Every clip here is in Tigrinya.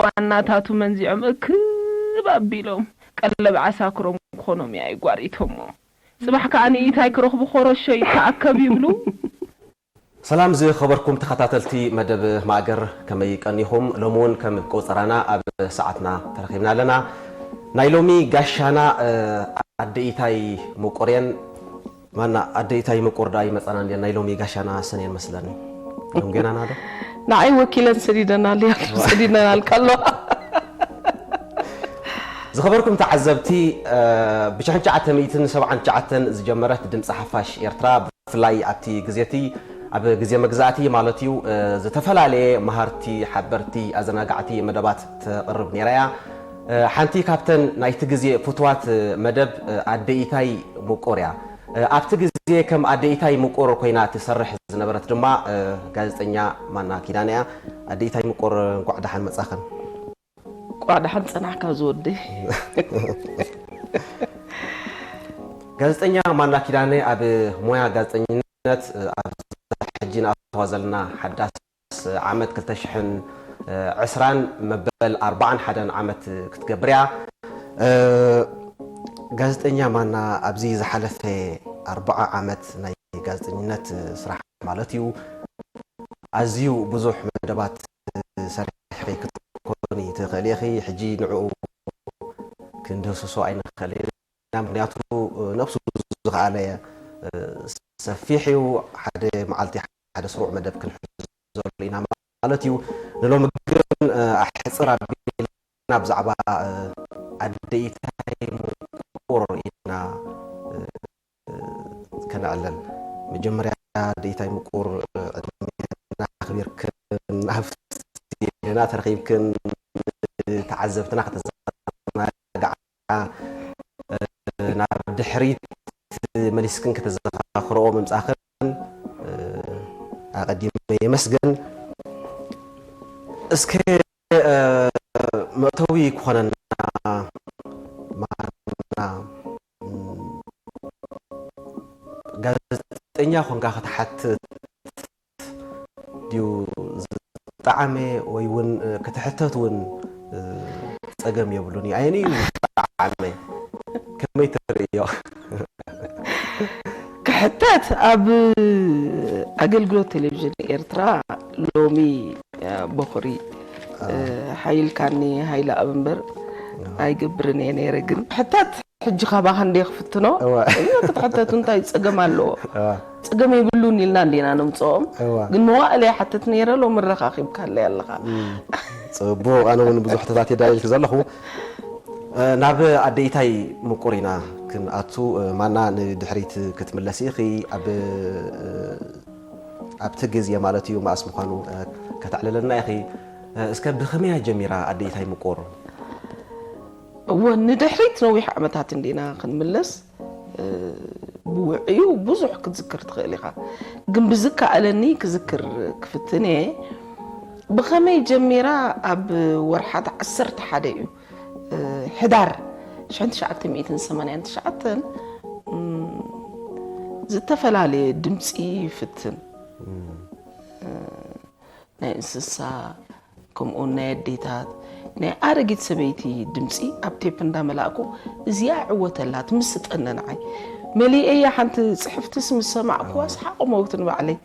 ዋናታቱ መንዚዖም እክብ ኣቢሎም ቀለብ ዓሳክሮም ክኾኖም እያ ይጓሪቶሞ። ጽባሕ ከኣ ንኢታይ ክረኽቡ ኮረሾ ይተኣከብ ይብሉ። ሰላም ዝኸበርኩም ተኸታተልቲ መደብ ማእገር፣ ከመይ ቀኒኹም? ሎሚ እውን ከም ቆጸራና ኣብ ሰዓትና ተረኺብና ኣለና። ናይ ሎሚ ጋሻና፣ እ፣ ኣደ ኢታይ ምቁር እየን። ማና ኣደ ኢታይ ምቁር ደኣ ይመጻና እንድየን። ናይ ሎሚ ጋሻና ሰን እየን መስለኒ። ሎም ጌናና ዶ? ንዓይ ወኪለን ሰዲደናል እያ፣ ሰዲደናል ከሎ። ዝኸበርኩም ተዓዘብቲ፣ እ፣ ብሽሕን ትሽዓተ ሚእትን ሰብዓን ትሽዓተን ዝጀመረት ድምፂ ሓፋሽ ኤርትራ፣ ብፍላይ ኣብቲ ግዜ እቲ፣ ኣብ ግዜ መግዛእቲ ማለት እዩ፣ እ፣ ዝተፈላለየ መሃርቲ፣ ሓበርቲ፣ ኣዘናጋዕቲ መደባት ተቕርብ ነይራ እያ። እ፣ ሓንቲ ካብተን ናይቲ ግዜ ፍቱዋት መደብ፣ እ፣ ኣደ ኢታይ ምቁር እያ። እ፣ ኣብቲ ግዜ ከም ኣደ ኢታይ ምቁር ኮይና ትሰርሕ ዝነበረት ድማ፣ እ፣ ጋዜጠኛ ማና ኪዳነ እያ። ኣደ ኢታይ ምቁር፣ እንኳዕ ደሓን መጻኽን። እንኳዕ ደሓን ጸናሕካ ዝወደይ። ጋዜጠኛ ማና ኪዳነ፣ ኣብ ሞያ ጋዜጠኝነት፣ እ፣ ኣብ ሕጂ ንኣትዋ ዘለና ሓዳስ ዓመት ክልተ ሽሕን ዕስራን መበል ኣርባዓን ሓደን ዓመት ክትገብር እያ። እ፣ ጋዜጠኛ ማና፣ ኣብዚ ዝሓለፈ ኣርባዓ ዓመት ናይ ጋዜጠኝነት ስራሕ ማለት እዩ፣ ኣዝዩ ብዙሕ መደባት ሰሪሕኺ ክትኮኒ ትኽእሊ ኢኺ። ሕጂ ንዕኡ ክንድህስሶ ኣይንኽእልን ኢና፣ ምኽንያቱ ነብሱ ዝኸኣለ፣ እ፣ ሰፊሕ እዩ። ሓደ መዓልቲ ሓደ ስሩዕ መደብ ክንሕዘሉ ኢና ማለት እዩ። ንሎሚ ግን፣ እ፣ ኣሕጽር ኣቢልና ብዛዕባ፣ እ፣ ኣደ ኢታይ ምቁር ኢና፣ እ፣ ከነዕልል። መጀመርያ ኣደ ኢታይ ምቁር፣ እ፣ ዕድሜና ኣኽቢርክን ኣብ ስቱድዮና ተረኺብክን ተዓዘብትና ከተዘናግዓ፣ እ፣ ናብ ድሕሪት መሊስክን ከተዘኻኽርኦ ምምጻኽን፣ እ፣ ኣቐዲመ የመስግን። እስከ፣ እ፣ መእተዊ ክኾነና ማና፣ ም፣ ጋዜጠኛ ኮንካ ክትሓትት ድዩ ዝጠዓመ፣ ወይ እውን፣ እ፣ ክትሕተት እውን፣ እ፣ ጸገም የብሉን እዩ? ኣየንኡ እዩ ዝጠዓመ? ከመይ ትርእዮ? ክሕተት ኣብ ኣገልግሎት ቴሌቪዥን ኤርትራ ሎሚ፣ እ፣ በኹሪ፣ እ፣ ሓይልካኒ ሃይለ ኣብ እምበር ኣይገብርን እየ ነይረ። ግን ሕተት ሕጂ ካባኻ እንደ ክፍትኖ እዋ። እዮ፣ ክትሕተቱ እንታይ ጸገም ኣለዎ? እዋ። ጸገም የብሉን ኢልና እንዲና ነምጽኦም። እዋ። ግን መዋእለ ይሓትት ነይረ፣ ሎሚ ረኻኺብካለይ ኣለኻ። እም፣ ጽቡቕ፣ ኣነ እውን ብዙሕ ሕቶታት የዳልልኪ ዘለኹ። እ፣ ናብ ኣደ ኢታይ ምቁር ኢና ክንኣቱ። እ፣ ማና ንድሕሪት ክትምለሲ ኢኺ። ኣብ፣ እ፣ ኣብቲ ግዜ ማለት እዩ፣ መኣስ ምዃኑ፣ እ፣ ከተዕልለና ኢኺ። እ፣ እስከ ብኸመይ እያ ጀሚራ ኣደ ኢታይ ምቁር? እወ፣ ንድሕሪት ነዊሕ ዓመታት እንዲና ክንምለስ፣ እ፣ ብውዕዩ ብዙሕ ክትዝክር ትኽእል ኢኻ። ግን ብዝከኣለኒ ክዝክር ክፍትን እየ። ብኸመይ ጀሚራ? ኣብ ወርሓት ዓሰርተ ሓደ እዩ፣ እ፣ ሕዳር ሽሕን ትሽዓተ ሚእትን ሰማንያን ትሽዓተን፣ እም፣ ዝተፈላለየ ድምፂ ይፍትን። እም። እ፣ ናይ እንስሳ፣ ከምኡውን ናይ ኣዴታት፣ ናይ ኣረጊት ሰበይቲ ድምፂ ኣብ ቴፕ እንዳመላእኩ፣ እዚኣ ዕወተላ፣ ትምስጠኒ ንዓይ። መሊኤያ ሓንቲ ጽሕፍትስ ምስ ሰማዕኩዋ፣ ሰሓቕ መውት ንባዕለይ።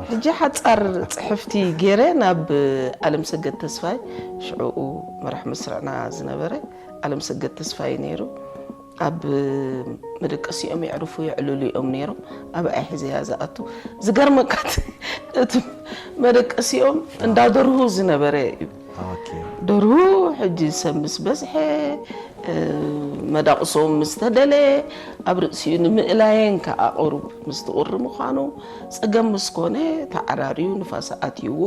ሕጂ ሓጻር ጽሕፍቲ ገይረ ናብ ኣለምሰገድ ተስፋይ፣ ሽዑኡ መራሕ መስርዕና ዝነበረ ኣለምሰገድ ተስፋይ ነይሩ። ኣብ መደቀሲኦም የዕርፉ የዕልሉ እዮም ነይሮም። ኣብኣ ሒዘያ ዝኣቱ። ዝገርመካ እቲ መደቀሲኦም እንዳ ደርሁ ዝነበረ እዩ። ኦኬ። ደርሁ ሕጂ ሰብ ምስ በዝሐ፣ እ፣ መዳቕሶም ምስ ተደለ፣ ኣብ ርእሲኡ ንምእላየን ከኣ ቁሩብ ምስ ትቑሪ ምዃኑ፣ ጸገም ምስ ኮነ ተዓራርዩ ንፋስ ኣትይዎ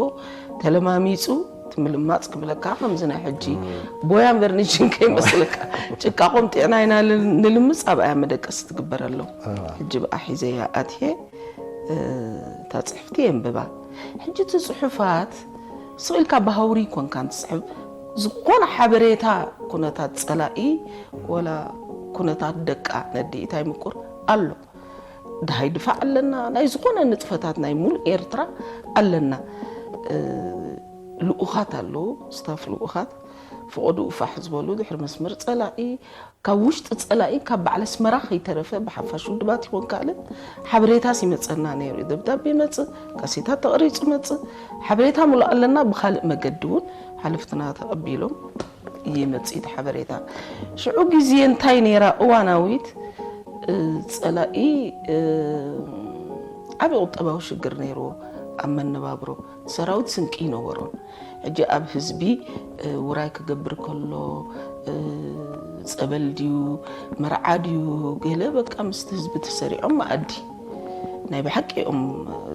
ተለማሚጹ። እቲ ምልማጽ ክብለካ ከምዚ ናይ ሕጂ እም። ቦያን ቨርኒሽን ከይመስለካ። ጭቃ ቆምጢዕና ኢና ል-፣ ንልምጽ፣ ኣብኣ መደቀሲ ትግበረሎም። እዋ። ሕጂ ብኣ ሒዘያ ኣትየ፣ እ፣ እታ ጽሕፍቲ የንብባ። ሕጂ እቲ ጽሑፋት ስቕ ኢልካ ብሃውሪ ኮንካን ትጽሕፍ። ዝኾነ ሓበሬታ ኩነታት ጸላኢ ወላ ኩነታት ደቃ ነዲ ኢታይ ምቁር ኣሎ። ደሃይ ድፋዕ ኣለና፣ ናይ ዝኾነ ንጥፈታት ናይ ሙሉእ ኤርትራ ኣለና። እ፣ ልኡኻት ኣለዉ፣ ስታፍ ልኡኻት፣ ፈቐድኡ ፋሕ ዝበሉ ድሕሪ መስመር ጸላኢ፣ ካብ ውሽጢ ጸላኢ፣ ካብ በዓል ኣስመራ ከይተረፈ፣ ብሓፋሽ ውድባት ይኹን ካልእ፣ ሓበሬታስ ይመጸና ነይሩ። ደብዳቤ ይመጽእ፣ ካሴታት ተቐሪጹ ይመጽእ፣ ሓበሬታ ምሉእ ኣለና። ብኻልእ መገዲ እውን ሓለፍትና ተቐቢሎም ይመጽእ እቲ ሓበሬታ። ሽዑ ግዜ እንታይ ነይራ እዋናዊት፣ እ፣ ጸላኢ፣ እ፣ ዓቢ ቁጠባዊ ሽግር ነይርዎ ኣብ መነባብሮ። ሰራዊት ስንቂ ይነበሮን። ሕጂ ኣብ ህዝቢ፣ እ፣ ውራይ ክገብር ከሎ፣ እ፣ ጸበል ድዩ፣ መርዓ ድዩ፣ ገለ በቃ ምስቲ ህዝቢ ተሰሪዖም መኣዲ። ናይ ብሓቂ እዮም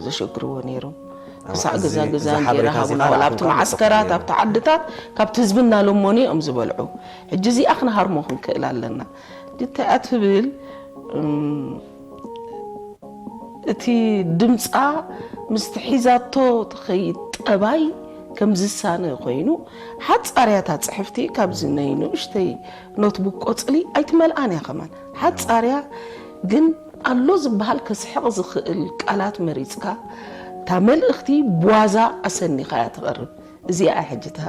ዘሸግርዎ ነይሮም። ክሳዕ ገዛ ገዛ እንጀራ ሃቡና፣ ዋላ ኣብቲ መዓስከራት፣ ኣብቲ ዓድታት፣ ካብቲ ህዝቢ እናለመኑ እዮም ዝበልዑ። ሕጂ እዚኣ ክንሃርሞ ክንክእል ኣለና። እንታይ እያ ትብል? እም፣ እቲ ድምጻ ምስቲ ሒዛቶ ትኸይድ ጠባይ ከም ዝሳነ ኮይኑ፣ ሓጻርያታ ጽሕፍቲ ካብዚ ናይ ንእሽተይ ኖትቡክ ቆጽሊ ኣይትመልኣን እያ ከማን። ሓጻርያ ግን ኣሎ ዝበሃል ከስሕቕ ዝኽእል ቃላት መሪጽካ፣ እታ መልእኽቲ ብዋዛ ኣሰኒኻያ ትቐርብ። እዚኣ ሕጂ እታ፣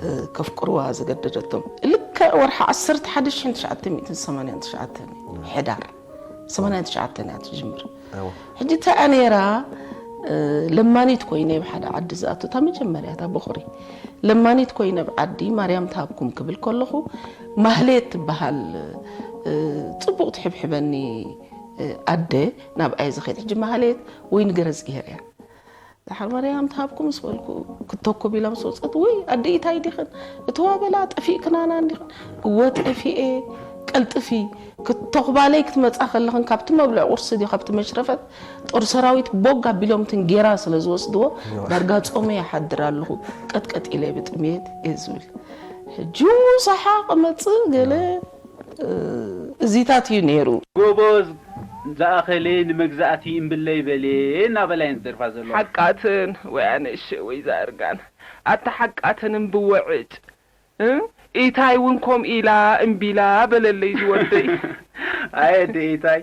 እ፣ ከፍቅርዋ ዘገደደቶም። ልክዕ ወርሒ ዓሰርተ ሓደ ሽሕን ትሽዓተ ሚእትን ሰማንያን ትሽዓተን ሕዳር ሰማንያን ትሽዓተን እያ ትጅምር። ሕጂ እታ እያ ነይራ፣ እ፣ ለማኒት ኮይነ ኣብ ሓደ ዓዲ ዝኣቱ፣ እታ መጀመርያ፣ እታ በኹሪ። ለማኒት ኮይነ ኣብ ዓዲ ማርያም ትሃብኩም ክብል ከለኹ፣ ማህሌት ትበሃል፣ እ፣ ጽቡቕ ትሕብሕበኒ፣ እ፣ ኣደ ናብኣየ ዝኸይድ። ሕጂ ማህሌት ወይ ንገረዝግሄር እያ። ደሓር ማርያም ትሃብኩም ምስ በልኩ፣ ክተኩብ ኢላ ምስ ወጸት፣ "ውይ፣ ኣደ ኢታይ ዲኽን? እተዋ በላ፣ ጠፊእክናና እንዲኽን?" "እወ፣ ጠፊኤ፣ ቀልጥፊ፣ ክተኹባለይ ክትመጻ ከለኽን፣ ካብቲ መብልዒ ቁርሲ ድዩ፣ ካብቲ መሽረፈት፣ ጦር ሰራዊት ቦግ ኣቢሎም ትንጌራ ስለ ዝወስድዎ፣ ዳርጋ ጾመ ይሓድር ኣለኹ፣ ቀጥቀጥ ኢለ ብጥሜት" እየ ዝብል። ሕጂ ሰሓቕ መጽእ ገለ፣ እ፣ እዚታት እዩ ነይሩ። ጎበዝ ዝኣኸለ ንመግዛእቲ እምብለይ በሌ እናበላ እየን ዝደርፋ ዘለዋ። ሓቃትን ወይ ኣነሽ ወይ ዛእርጋን። ኣታ ሓቃትን እምብወዕጭ፣ እ? ኢታይ እውን ከምኡ ኢላ እምቢላ በለለይ ዝወደይ። ኣየ ኣደ ኢታይ፣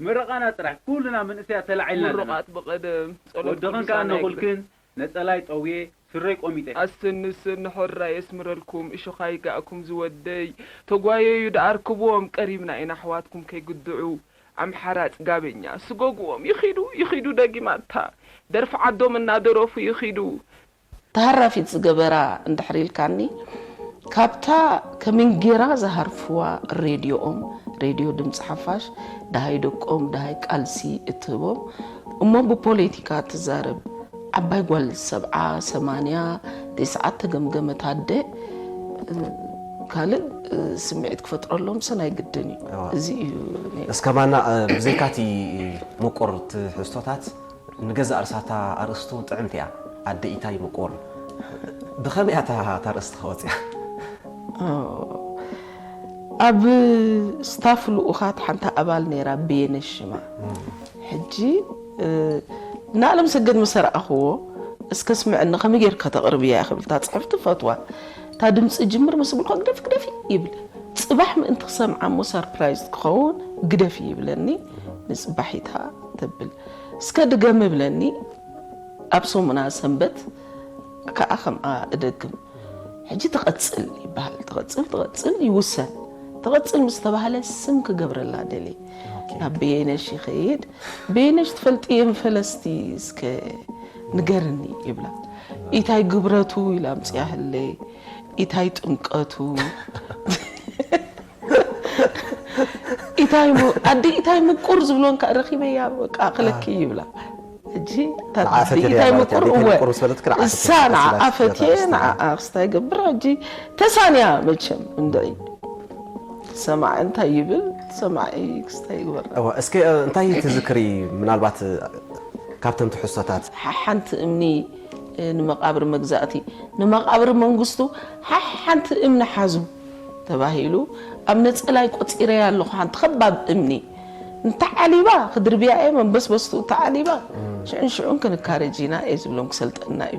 ምርቓና ጥራሕ ኩልና መንእሰያት ተላዒልና ኣለና። ምሩቓት ብቐደም ጸሎትኩም ወድኽን ከኣ ምሳና ይግበር። ነኹልክን ነጸላይ ጠውየ ስረይ ቆሚጠ። ኣስንስን ንሖራ የስምረልኩም፣ እሾኽ ኣይጋእኩም ዝወደይ። ተጓየዩ ደኣ ኣርክብዎም፣ ቀሪብና ኢና ኣሕዋትኩም ከይግድዑ። ኣምሓራ ጽጋበኛ፣ ስጎግዎም፣ ይኺዱ፣ ይኺዱ፣ ደጊማታ። ደርፊ ዓዶም እናደረፉ ይኺዱ። ተሃራፊት ዝገበራ እንድሕር ኢልካኒ፣ ካብታ ከምንጌራ ዝሃርፍዋ ሬድዮኦም፣ ሬድዮ ድምፂ ሓፋሽ፣ ደሃይ ደቆም፣ ደሃይ ቃልሲ እትህቦም፣ እሞ ብፖለቲካ ትዛረብ ዓባይ ጓል ሰብዓ፣ ሰማንያ፣ ተስዓተ ገምገመት ኣደ፣ ካልእ ስምዒት ክፈጥረሎም ሰናይ ግድን እዩ። እዋ። እዚ እዩ ነይሩ። እስከ ማና፣ እ፣ ብዘይካቲ ምቁር ትሕዝቶታት፣ ንገዛእ ርእሳታ ኣርእስቱ ጥዕምቲ እያ። ኣደ ኢታይ ምቁር። ብኸመይ እያ እታ፣ እታ ኣርእስቲ ከወፅያ? ኦ፣ ኣብ ስታፍ ልኡኻት ሓንቲ ኣባል ነይራ፣ ብየነሽ ሽማ። ሕጂ፣ እ፣ ንኣለም ሰገድ ምስ ኣርኣኽዎ፣ "እስከ ስምዕኒ፣ ከመይ ጌርካ ተቕርብያ?" ክብል፣ እታ ጽሕፍቲ ፈትዋ። እታ ድምጺ ጅምር ምስ ብልኮ፣ "ግደፊ፣ ግደፊ" ይብል። ጽባሕ ምእንቲ ክሰምዓ እሞ፣ ሳርፕራይዝ ክኸውን፣ "ግደፊ" ይብለኒ። ንጽባሒታ ተብል። "እስከ ድገም" እብለኒ። ኣብ ሰሙና ሰንበት ከኣ ከምኣ እደግም። ሕጂ ትቐጽል ይበሃል። ትቐጽል፣ ትቐጽል፣ ይውሰን። ትቐጽል ምስ ተባህለ ስም ክገብረላ ደልየ። ኦኬ። ናብ በየነሽ ይኸይድ። "በየነሽ ትፈልጥየን ፈለስቲ እስከ ንገርኒ" ይብላ። "ኢታይ ግብረቱ?" ኢላ ኣምጽያ ህለይ። "ኢታይ ጥምቀቱ?" ኢታይ ሙ-፣ ኣደ ኢታይ ምቁር ዝብሎን ከኣ ረኺበያ፣ በቃ፣ ክለኪ ይብላ። ሕጂ እታ ንዓ ኣደ ፈትየ ኢታይ ማለት እያ። ምቁር፣ ኣደ ኢታይ እወ፣ ምቁር ምስ በለትኪ ንዓ እሳ ፈትየ፣ ንዓ ስላ-፣ ኣፈትየ፣ ስላ-፣ ንዓ ክስታይ ገብር። ሕጂ ተሳንያ መቸም እንድዒ። ሰማዒ እንታይ ይብል? ሰማዒ ክስታይ ይግበር። እወ፣ እስከ፣ እ፣ እንታይ ትዝክሪ? ምናልባት፣ እ፣ ካብተን ትሕዝቶታት። ሓ-፣ ሓንቲ እምኒ፣ እ፣ ንመቓብር መግዛእቲ፣ ንመቓብር መንግስቱ ሓ-፣ ሓንቲ እምኒ ሓዙ ተባሂሉ፣ ኣብ ነጸላይ ቆጺረያ ኣለኹ፣ ሓንቲ ኸባብ እምኒ። እንተዓሊባ፣ ክድርብያ እየ፣ መንበስበስቱ እንተዓሊባ፣ ሽዑን ሽዑን ክንካረጅ ኢና እየ ዝብሎም፣ ክሰልጠና እዩ።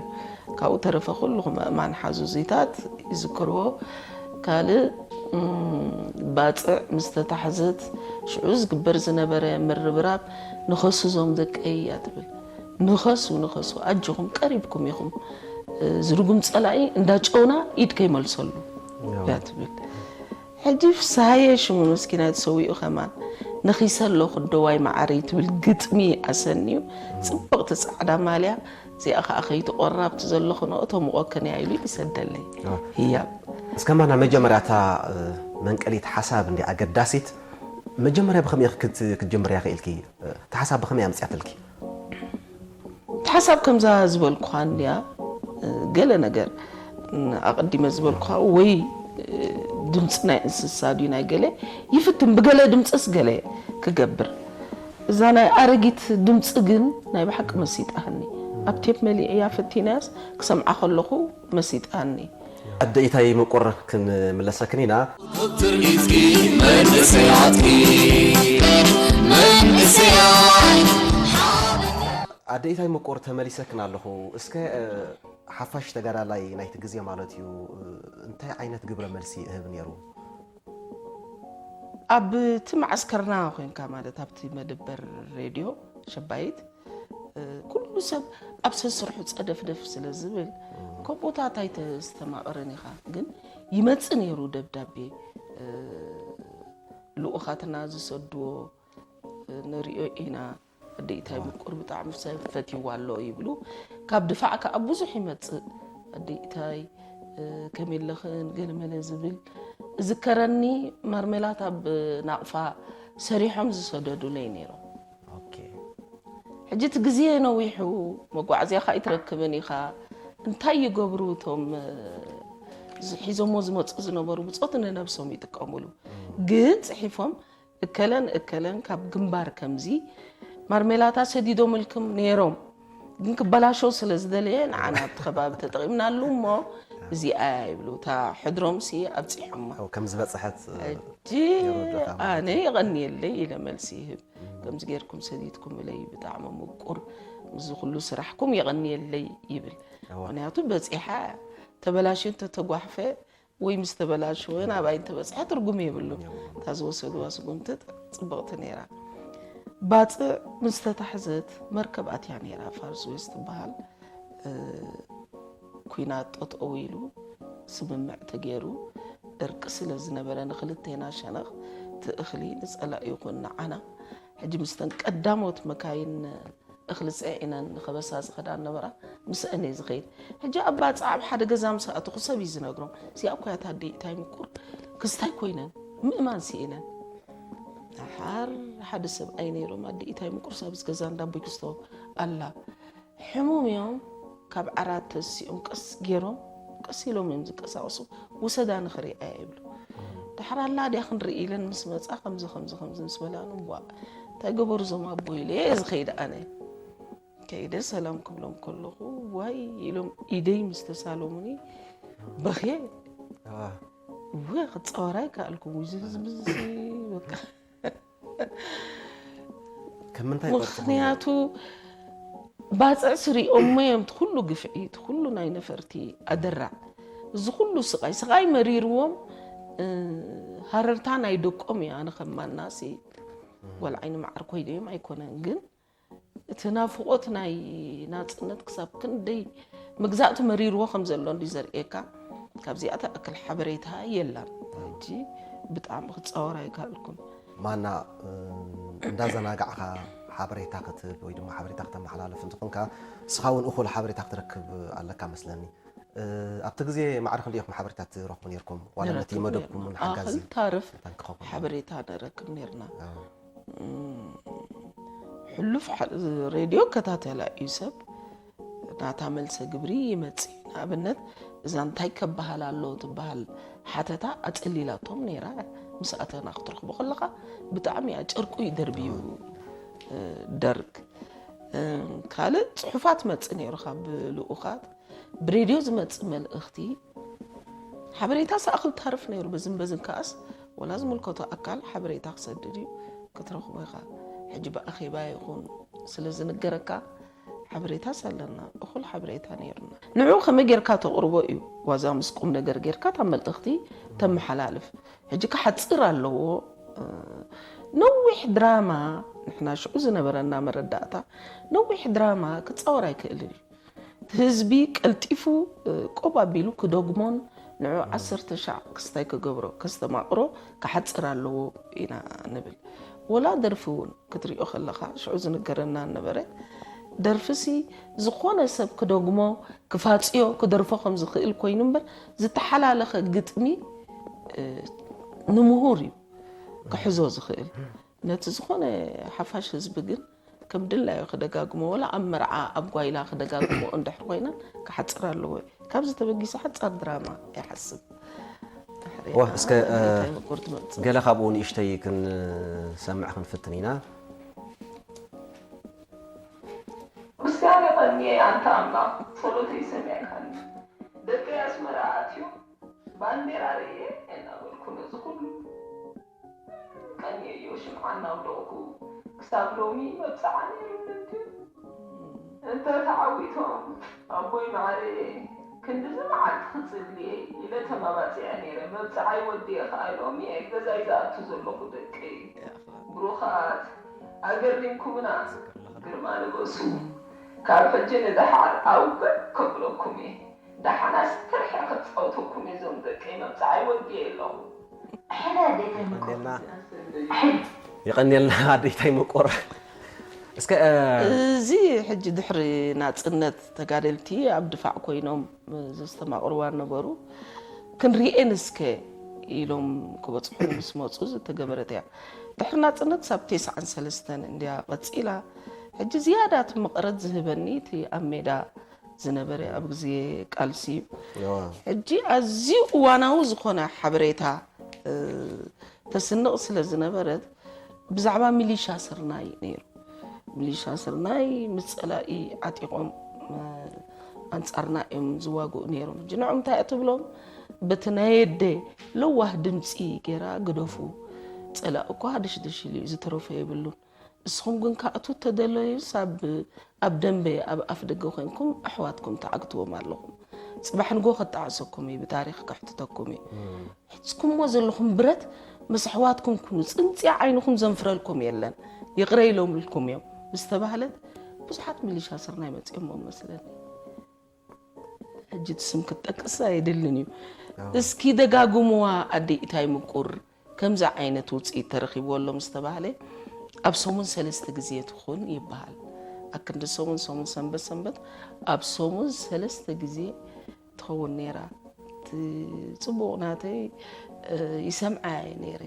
ካብኡ ተረፈ ኩልኹም ኣእማን ሓዙዚታት ይዝክርዎ። ካልእ፣ እም፣ ባጽዕ ምስ ተታሕዘት ሽዑ ዝግበር ዝነበረ ምርብራብ ንኸስዞም ደቀይ እያ ትብል። ንኸሱ ንኸሱ ኣጆኹም ቀሪብኩም ኢኹም። ዝርጉም ጸላኢ እንዳ ጨውና ኢድ ከይመልሰሉ እያ ትብል። ሕጂ ፍስሃየ ሽሙ መስኪናይ ተሰዊኡ ከማን ነኺሰ ኣለኹ ደዋይ መዓረይ ትብል ግጥሚ ኣሰንዩ ጽብቕቲ ጻዕዳ ማልያ እዚኣ ኸዓ ከይትቖርራ ኣብቲ ዘለኹ ነእቶ ምቖክን እያ ኢሉ ይሰደለይ። ህያብ እስከ ማና መጀመርያ እታ መንቀሊት ሓሳብ እንዲ ኣገዳሲት መጀመርያ ብኸመይ ክትጅምርያ ክኢልኪ? እታ ሓሳብ ብኸመይ ኣምፅያትልኪ? እቲ ሓሳብ ከምዛ ዝበልኩኻ እንድያ። ገለ ነገር ኣቐዲመ ዝበልኩኻ ወይ ድምፂ ናይ እንስሳ ድዩ ናይ ገለ ይፍትን ብገለ ድምፅስ ገለ ክገብር። እዛ ናይ ኣረጊት ድምፂ ግን ናይ ብሓቂ መሲጣኒ። ኣብ ቴፕ መሊእያ ፈቲናያስ ክሰምዓ ከለኹ መሲጣኒ። ኣደ ኢታይ ምቁር ክንምለሰክን ኢና። ኣደ ኢታይ ምቁር ተመሊሰክን ኣለኹ። እስከ ሓፋሽ ተጋዳላይ ናይቲ ግዜ ማለት እዩ እንታይ ዓይነት ግብረ መልሲ ይህብ ነይሩ? ኣብቲ መዓስከርና ኮይንካ ማለት ኣብቲ መደበር ሬድዮ ሸባይት ኩሉ ሰብ ኣብ ሰስርሑ ፀደፍደፍ ስለ ዝብል ከምኡታት ኣይተስተማቕርን ኢኻ። ግን ይመፅእ ነይሩ ደብዳቤ ልኡኻትና ዝሰድዎ ንሪኦ ኢና። ኣደኢታይ ምቁር ብጣዕሚ ሰብ ፈትይዋ ኣሎ ይብሉ። ካብ ድፋዕ ከዓ ብዙሕ ይመፅእ። ኣደኢታይ ከመይ ኣለኽን ገለመለ ዝብል እዝከረኒ። ማርሜላት ኣብ ናቕፋ ሰሪሖም ዝሰደዱለይ ነይሮም። ሕጂ እቲ ግዜ ነዊሑ መጓዓዝያ ከዓ ኣይትረክብን ኢኻ። እንታይ ይገብሩ እቶም ሒዞሞ ዝመፁ ዝነበሩ ብፆት ንነብሶም ይጥቀሙሉ። ግን ፅሒፎም እከለን እከለን ካብ ግንባር ከምዚ ማርሜላታ ሰዲዶምልክም ነይሮም ግን ክበላሸው ስለ ዝደለየ ንዓና ኣብቲ ከባቢ ተጠቒምናሉ እሞ እዚኣ እያ ይብሉ። እታ ሕድሮምሲ ኣብፂሖማ። ከም ዝበፅሐት ሕጂ ኣነ የቐንየለይ ኢለ መልሲ ይህብ። ከምዚ ጌርኩም ሰዲድኩምለይ ብጣዕሚ ምቁር ምስዚ ኩሉ ስራሕኩም የቐንየለይ ይብል። ምክንያቱ በፂሓ ተበላሽዮ እንተተጓሕፈ ወይ ምስ ተበላሸወ ናብኣይ እንተበፅሐ ትርጉም የብሉን። እታ ዝወሰድዋ ስጉምቲ ፅብቕቲ ነይራ። ባፅዕ ምስ ተታሕዘት መርከብ ኣትያ ነይራ ፋርስ ዌስት ትበሃል። ኩናት ጠጠው ኢሉ ስምምዕ ተገይሩ እርቂ ስለ ዝነበረ ንክልቴና ሸነኽ እቲ እኽሊ ንፀላኢ ይኹን ንዓና። ሕጂ ምስተን ቀዳሞት መካይን እኽሊ ፅዒነን ንኸበሳ ዝኸዳ ነበራ። ምስአን እየ ዝኸይድ። ሕጂ ኣብ ባፅዕ ኣብ ሓደ ገዛ ምስ ኣተኹ ሰብ እዩ ዝነግሮም። እዚኣ እኮ እያ ኣደይ ኢታይ ምቁር ክስታይ ኮይነን ምእማን ስኢነን። ደሓር ሓደ ሰብኣይ ነይሮም ኣደይ ኢታይ ምቁርስ ኣብዚ ገዛ እንዳ ኣቦይ ክስቶ ኣላ። ሕሙም እዮም ካብ ዓራት ተሲኦም ቀስ ገይሮም ቀስ ኢሎም እዮም ዝንቀሳቐሱ። ውሰዳ ንኽሪኣ እያ ይብሉ። ደሓር ኣላ ድያ ክንርኢ ኢለን ምስ መፃ ከምዚ ከምዚ ከምዚ ምስ በላኑ እዋእ እንታይ ገበሩ እዞም ኣቦ ኢለ እየ ዝኸይድ ኣነ። ከይደ ሰላም ክብሎም ከለኹ ዋይ ኢሎም ኢደይ ምስ ተሳለሙኒ በኽየ። እወ ክፃወር ኣይከኣልኩን እዚ ህዝቢ እዚ በቃ። ከም ምንታይ ይቆርጽ? ምኽንያቱ ባፅዕ ስሪኦሞ እዮም እቲ ኩሉ ግፍዒ እቲ ኩሉ ናይ ነፈርቲ ኣደራዕ እዚ ኩሉ ስቓይ ስቓይ መሪርዎም። ሃረርታ ናይ ደቆም እዩ። ኣነ ከም ማናሲ ጓል ዓይኒ መዓር ኮይደዮም ኣይኮነን ግን እቲ ናፍቖት ናይ ናጽነት ክሳብ ክንደይ መግዛእቲ መሪርዎ ከም ዘሎ እንዲ ዘርእየካ ካብዚኣ ትኣክል ሓበሬታ የላን። ሕጂ ብጣዕሚ ክጻወር ኣይከኣልኩን። ማና እንዳዘናጋዕካ ሓበሬታ ክትህብ ወይ ድማ ሓበሬታ ክተመሓላልፍ እንተኾንካ ንስኻ እውን እኹል ሓበሬታ ክትረክብ ኣለካ መስለኒ። ኣብቲ ግዜ ማዕረ ክንደይ ኢኹም ሓበሬታ ትረኽቡ ነርኩም? ዋላ ነቲ መደብኩም እውን ሓጋዚ ታርፍ ሓበሬታ ነረክብ ነርና። ሕሉፍ ሬድዮ ከታተላ እዩ ሰብ ናታ መልሰ ግብሪ ይመጽእ። ንኣብነት እዛ እንታይ ከበሃል ኣሎ ትበሃል ሓተታ ኣጸሊላቶም ነይራ። ምስ ኣተና ክትረኽቦ ከለኻ ብጣዕሚ እያ ጨርቁ እዩ ደርብዩ ደርግ። ካልእ ጽሑፋት መጽእ ነይሩ ካብ ልኡኻት ብሬድዮ ዝመጽእ መልእኽቲ ሓበሬታ ሰኣኽል ታርፍ ነይሩ። በዝን በዝን ከኣስ ወላ ዝምልከቶ ኣካል ሓበሬታ ክሰድድ እዩ ክትረኽቦ ኢኻ። ሕጂ ብኣኼባ ይኹን ስለ ዝንገረካ ሓበሬታስ ኣለና፣ እኹል ሓበሬታ ነይሩና። ንዑ ከመይ ጌርካ ተቕርቦ እዩ፣ ዋዛ ምስ ቁም ነገር ጌርካ እታ መልእኽቲ ተመሓላልፍ። ሕጂ ክሓጽር ኣለዎ፣ ነዊሕ ድራማ፣ ንሕና ሽዑ ዝነበረና መረዳእታ፣ ነዊሕ ድራማ ክፃወር ኣይክእልን እዩ። እቲ ህዝቢ ቀልጢፉ ቆብ ኣቢሉ ክደግሞን ንዑ ዓሰርተ ሻዕ ክስታይ ክገብሮ ከስተማቕሮ ክሓፅር ኣለዎ ኢና ንብል። ወላ ደርፊ እውን ክትሪኦ ከለኻ ሽዑ ዝንገረና ነበረ፣ ደርፍሲ ዝኾነ ሰብ ክደግሞ ክፋፅዮ ክደርፎ ከም ዝኽእል ኮይኑ እምበር ዝተሓላለኸ ግጥሚ ንምሁር እዩ ክሕዞ ዝኽእል። ነቲ ዝኾነ ሓፋሽ ህዝቢ ግን ከም ድላዩ ክደጋግሞ፣ ወላ ኣብ መርዓ ኣብ ጓይላ ክደጋግሞ እንድሕር ኮይና ክሓፅር ኣለዎ። ካብዚ ተበጊሰ ሓፃር ድራማ ይሓስብ። ዋ፣ እስከ ገለ ካብኡ ንእሽተይ ክንሰምዕ ክንፍትን ኢና። ክርስቲያን የቐንየ ኣንተ ኣምላኽ ጸሎተይ ሰሚዕካኒ። ደቀይ ኣስመራ ኣትዮም ባንዴራ ርእየ እናበልኩ ነዚ ኩሉ ቀንየዮ ሽምዓ እናውደቕኩ ክሳብ ሎሚ መብጽዓ ነይሩኒ ድዩ? እንተ ተዓዊቶም ኣቦይ መዓረየ ክንድዚ መዓልቲ ክጽልየ ኢለ ተማባጺዐ ነይረ። መብጽዓይ ወዲኤ ከኣ ሎሚ እየ ገዛይ ዝኣቱ ዘለኹ ደቀይ። ብሩኻት ኣገሪምኩምና ግርማ ልበሱ። ካብ ሕጂ ንደሓር ኣውግዕ ከብለኩም እየ። ደሓናስ ትርሒ ክጻወተኩም እየ ዞም ደቀይ መብጽዓይ ወዲኤ ኣለኹ። ሕነ ኣዴታይ ምኮርኩ የቐንየልና ኣዴታይ ምቁር። እስከ እዚ ሕጂ ድሕሪ ናጽነት ተጋደልቲ ኣብ ድፋዕ ኮይኖም ዘስተማቕርዋ ነበሩ። ክንሪኤን እስከ ኢሎም ክበጽሑ ምስ መጹ ዝተገበረት እያ። ድሕሪ ናጽነት ሳብ ተስዓን ሰለስተን እንድያ ቀጺላ። ሕጂ ዝያዳ እቲ መቐረት ዝህበኒ እቲ ኣብ ሜዳ ዝነበረ ኣብ ግዜ ቃልሲ እዩ። ሕጂ ኣዝዩ እዋናዊ ዝኾነ ሓበሬታ ተስንቕ ስለ ዝነበረት ብዛዕባ ሚሊሻ ስርናይ ነይሩ። ሚሊሻ ስርናይ ምስ ጸላኢ ዓጢቖም ኣንጻርና እዮም ዝዋግኡ ነይሮም። ሕጂ ንዕኦም እንታይ እያ ትብሎም? በቲ ናይ ኣደ ለዋህ ድምጺ ገይራ ግደፉ፣ ጸላኢ እኳ ድሽድሽ ኢሉ እዩ፣ ዝተረፎ የብሉን። ንስኹም ግን ክኣትዉ እተደለዩስ ኣብ ኣብ ደንበ ኣብ ኣፍ ደገ ኮይንኩም ኣሕዋትኩም ትዓግትዎም ኣለኹም። ጽባሕ ንግሆ ከጣዕሰኩም እዩ፣ ብታሪኽ ከሕትተኩም እዩ። ሒዝኩምዎ ዘለኹም ብረት ምስ ኣሕዋትኩም ኩኑ፣ ጽንጽያ ዓይንኹም ዘንፍረልኩም የለን፣ ይቕረ ኢሎምልኩም እዮም ምስ ተባህለት ብዙሓት ሚሊሻ ስርናይ መጺኦምዎም መስለኒ። ሕጂ እቲ ስም ክትጠቅስ ኣይድልን እዩ። እስኪ ደጋግምዋ ኣደይ ኢታይ ምቁር ከምዚ ዓይነት ውፅኢት ተረኺብዎ ኣሎ ምስ ተባህለ ኣብ ሰሙን ሰለስተ ግዜ ትኹን ይበሃል። ኣክንዲ ሰሙን ሰሙን ሰንበት ሰንበት ኣብ ሰሙን ሰለስተ ግዜ ትኸውን ነይራ። እቲ ፅቡቕ ናተይ ይሰምዓ እየ ነይረ።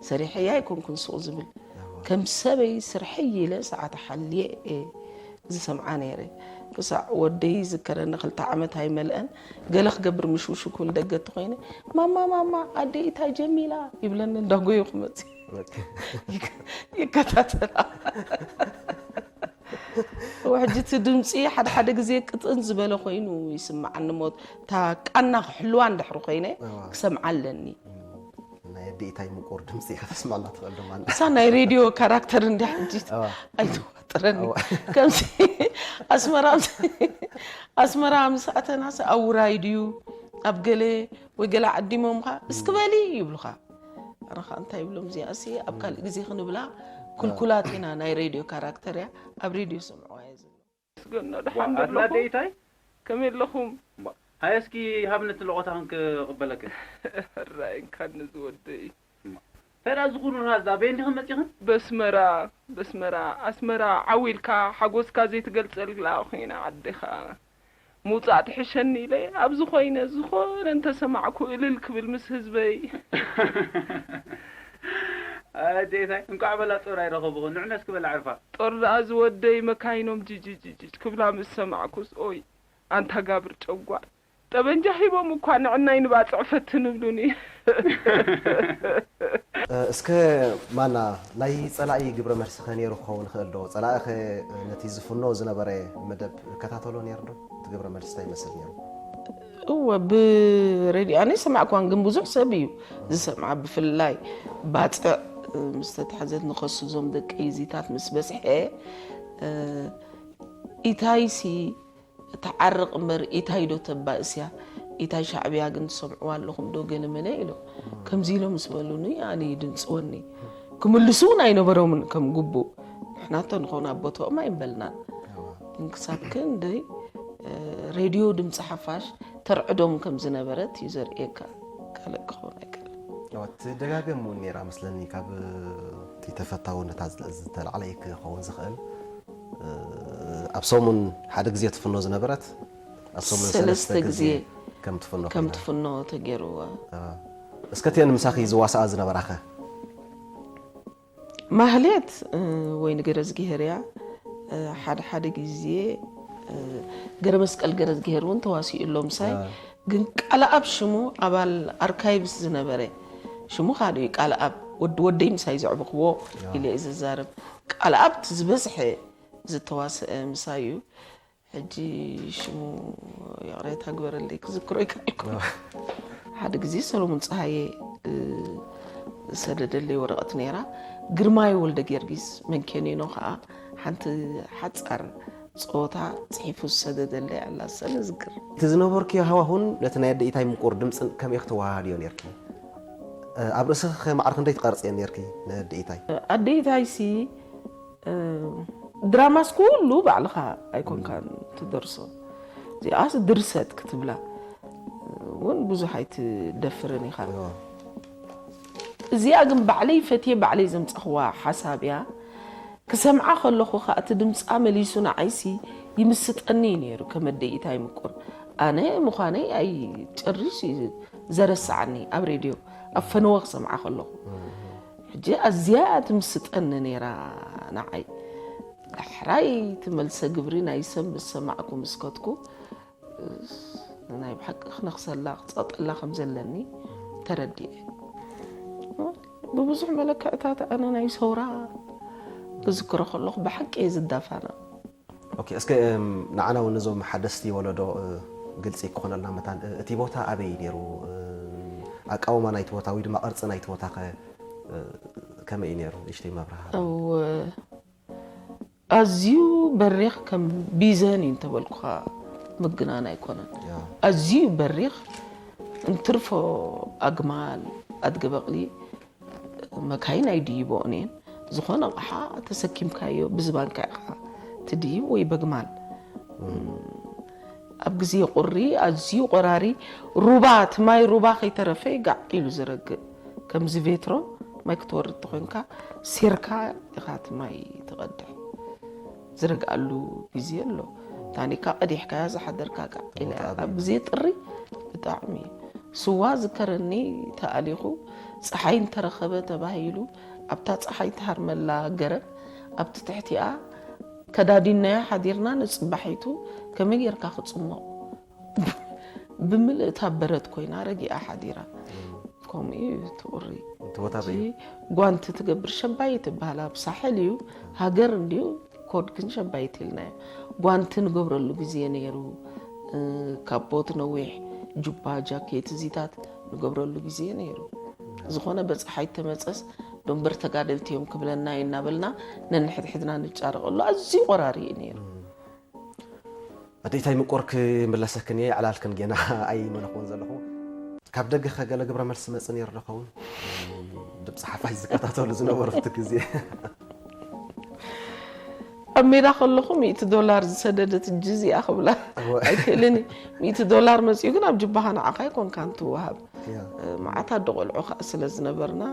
ሰሪሐያ ኣይኮንኩን ስቕ ዝብል ከም ሰበይ ስርሐይ ኢለ ሰዓት ሓልየ እየ ዝሰምዓ ነይረ። ክሳዕ ወደይ ይዝከረኒ ክልተ ዓመት ኣይመልአን ገለ ክገብር ምሽውሹ ክብል ደገ ተኾይነ ማማ ማማ ኣደይ ኢታይ ጀሚላ ይብለኒ እንዳጎየኹ መፅእ ይከታተላ። ሕጂ እቲ ድምፂ ሓደ ሓደ ግዜ ቅጥን ዝበለ ኮይኑ ይስምዓኒ እሞ እታ ቃና ክሕልዋ እንድሕሪ ኮይነ ክሰምዓ ኣለኒ። ናይ ኣዴኢታይ ምቁር ድምፂ ኢኻ ተስማዕና ትኽእል ድማ ኣላ። እሳ ናይ ሬድዮ ካራክተር እንዲ ሕጂ ኣይትዋጥረኒ። ከምዚ ኣስመራ ኣስመራ ምስ ኣተናስ ኣብ ውራይ ድዩ ኣብ ገለ ወይ ገለ ዓዲሞምኻ እስኪ በሊ ይብሉኻ። ኣረኻ እንታይ ይብሎም እዚኣሲ ኣብ ካልእ ግዜ ክንብላ ኩልኩላት ኢና ናይ ሬድዮ ካራክተር እያ ኣብ ሬድዮ ሰምዕዋ እየ ዝብሎ። ስገኖ ደሓን ኣለኹ ኣዴኢታይ ከመይ ኣለኹም? ሃየ እስኪ ሃብኒ እቲ ለቖታ ክንቅበለክን። ራይ እንካን ንዝወደይ እንታይ ደኣ ዝኹኑ ራዛ በየን ዲኽን መጺኽን? በስመራ በስመራ ኣስመራ ዓው ኢልካ ሓጎስካ ዘይትገልጸላ ኮይና ዓድኻ ምውጻእ ትሕሸኒ ኢለ ኣብዚ ኮይነ ዝኾነ እንተሰማዕኩ እልል ክብል ምስ ህዝበይ። ኣዴታይ እንቋዕ በላ ጾር ኣይረኸብኹ ንዕነ እስኪ በላ ዕርፋ። ጦር ደኣ ዝወደይ መካይኖም ጅጅጅጅ ክብላ ምስ ሰማዕኩስ ኦይ ኣንታ ጋብር ጨጓር ጠበንጃ ሂቦም እኳ ንዕናይ ንባጽዕ ፈትን እብሉኒ። እስከ ማና ናይ ጸላኢ ግብረ መልሲ ከ ነይሩ ክኸውን ይኽእል ዶ? ጸላኢ ከ ነቲ ዝፍኖ ዝነበረ መደብ ይከታተሎ ነይሩ ዶ? እቲ ግብረ መልሲ እንታይ ይመስል ነይሩ? እወ ብሬድዮ ኣነ ይሰማዕኳን ግን ብዙሕ ሰብ እዩ ዝሰምዓ ብፍላይ ባጽዕ ምስ ተታሕዘት ንኸሱ እዞም ደቂ ዚታት ምስ በዝሐ ኢታይሲ ትዓርቕ እምበር ኢታይ ዶ ተባእስ እያ ኢታይ ሻዕብያ ግን ትሰምዕዋ ኣለኹም ዶ ገለመለ ኢሎም ከምዚ ኢሎም ምስ በሉኒ ኣነ ይድንፅወኒ። ክምልሱ እውን ኣይነበሮምን ከም ግቡእ። ንሕና እቶ ንኸውን ኣብ ቦትኦም ኣይንበልናን። ግን ክሳብ ክንደይ ሬድዮ ድምፂ ሓፋሽ ተርዕዶም ከም ዝነበረት እዩ ዘርእየካ። ካልእ ክኸውን ኣይክእልን። ትደጋገም እውን ነይራ መስለኒ። ካብ እቲ ተፈታውነታ ዝተላዕለ ክኸውን ዝኽእል ኣብ ሰሙን ሓደ ግዜ ትፍኖ ዝነበረት ኣብ ሰሙን ሰለስተ ግዜ ከም ትፍኖ ከም ትፍኖ ተገይርዋ። እስከ እተን ምሳኺ ዝዋሳኣ ዝነበራኸ? ማህሌት ወይ ንገረዝጊሄር እያ። ሓደ ሓደ ግዜ ገረ መስቀል ገረዝጊሄር እውን ተዋሲኡ ኣሎ ምሳይ። ግን ቃልኣብ ሽሙ ኣባል ኣርካይቭስ ዝነበረ ሽሙ ካልእ እዩ። ቃልኣብ ወዲ ወደይ ምሳይ ዘዕበኽዎ ኢለ እየ ዝዛረብ። ቃልኣብ እቲ ዝበዝሐ ዝተዋስአ ምሳይ እዩ። ሕጂ ሽሙ ይቕሬታ ግበረለይ ክዝክሮ ይክእልኩ። ሓደ ግዜ ሰሎሙን ፀሃየ ዝሰደደለይ ወረቐት ነይራ። ግርማይ ወልደ ጊዮርጊስ መንኬኒኖ ከዓ ሓንቲ ሓፃር ፀወታ ፅሒፉ ዝሰደደለይ ኣላ ሰለ ዝግር። እቲ ዝነበርክዮ ሃዋሁን ነቲ ናይ ኣደ ኢታይ ምቁር ድምፅን ከመይ ክተወሃሃድዮ ነርኪ? ኣብ ርእስኺ ከ ማዕረ ክንደይ ትቐርፅዮ ነርኪ ንኣደ ኢታይ? ኣደ ኢታይ ሲ ድራማስ ኩሉ ባዕልኻ ኣይኮንካን ትደርሶ። እዚኣስ ድርሰት ክትብላ እውን ብዙሕ ኣይትደፍርን ኢኻ። እዚኣ ግን ባዕለይ ፈትየ ባዕለይ ዘምፀኽዋ ሓሳብ እያ። ክሰምዓ ከለኹ ኸዓ እቲ ድምፃ መሊሱ ንዓይሲ ይምስጠኒ እዩ ነይሩ። ከም ኣደ ኢታይ ምቁር ኣነ ምዃነይ ኣይ ጭርሽ እዩ ዘረስዓኒ ኣብ ሬድዮ ኣብ ፈነወ ክሰምዓ ከለኹ። ሕጂ ኣዝያ ትምስጠኒ ነይራ ንዓይ። ዳሕራይ እቲ መልሰ ግብሪ ናይ ሰብ ምስ ሰማዕኩ ምስ ከድኩ ናይ ብሓቂ ክነኽሰላ ክፀቕጠላ ከም ዘለኒ ተረዲኤ። ብብዙሕ መለክዕታት ኣነ ናይ ሰውራ ክዝክሮ ከለኹ ብሓቂ እየ ዝዳፋና። ኦኬ፣ እስከ ንዓና እውን ነዞም ሓደስቲ ወለዶ ግልፂ ክኾነልና መታን እቲ ቦታ ኣበይ ነይሩ? ኣቃውማ ናይቲ ቦታ ወይ ድማ ቅርፂ ናይቲ ቦታ ከ ከመይ እዩ ነይሩ? ንእሽተይ መብርሃ እው ኣዝዩ በሪኽ ከም ቢዘን እዩ እንተበልኩኻ ምግናን ኣይኮነን። ኣዝዩ በሪኽ እንትርፎ ኣግማል ኣድገ በቕሊ መካይን ኣይድይቦኦን እየን። ዝኾነ ኣቕሓ ተሰኪምካዮ ብዝባንካ ኢኻ ትድይብ ወይ በግማል። ኣብ ግዜ ቁሪ ኣዝዩ ቆራሪ ሩባ እቲ ማይ ሩባ ከይተረፈ እዩ ጋዕ ኢሉ ዝረግእ። ከምዚ ቬትሮ ማይ ክትወርድ ተኾይንካ ሴርካ ኢኻ እቲ ማይ ትቐድሕ። ዝረግኣሉ ግዜ ኣሎ። ታኒካ ቀዲሕካያ ዝሓደርካ ጋዕ ኢላ ኣብ ግዜ ጥሪ ብጣዕሚ ስዋ ዝከረኒ ተኣሊኹ ፀሓይ እንተረኸበ ተባሂሉ ኣብታ ፀሓይ ትሃርመላ ገረብ ኣብቲ ትሕቲኣ ከዳዲናያ ሓዲርና ንፅባሒቱ ከመይ ጌርካ ክፅሞቕ ብምልእታ በረድ ኮይና ረጊኣ ሓዲራ። ከምኡ እዩ እቲ ቁሪ። እቲ ቦታ ኣበይ እዩ? ጓንቲ ትገብር ሸባይ ትበሃል ኣብ ሳሕል እዩ ሃገር እንድዩ ኮድ ግን ሸባይት ኢልናዮ። ጓንቲ ንገብረሉ ግዜ ነይሩ። ካቦት ነዊሕ ጁባ ጃኬት እዚታት ንገብረሉ ግዜ ነይሩ። ዝኾነ በፀሓይ ተመፀስ ዶንበር ተጋደልቲ እዮም ክብለና እዩ እናበልና ነንሕድሕድና ንጫረቐሉ ኣዝዩ ቆራሪ እዩ ነይሩ። ኣደይታይ ምቁር ክምለሰክን እየ ዕላልክን ጌና ኣይመለኽዎን ዘለኹ። ካብ ደገ ከ ገለ ግብረ መልሲ መጽእ ነይሩ ዶ ኸውን? ድምፂ ሓፋሽ ዝከታተሉ ዝነበሩ ኣብቲ ግዜ ኣብ ሜዳ ከለኹ ሚእቲ ዶላር ዝሰደደት እጂ እዚኣ ክብላ ኣይክእልን። ሚእቲ ዶላር መፂኡ ግን ኣብ ጅባኻ ንዓኻ ኣይኮንካን ትወሃብ። መዓት ኣደ ቆልዑ ከዓ ስለ ዝነበርና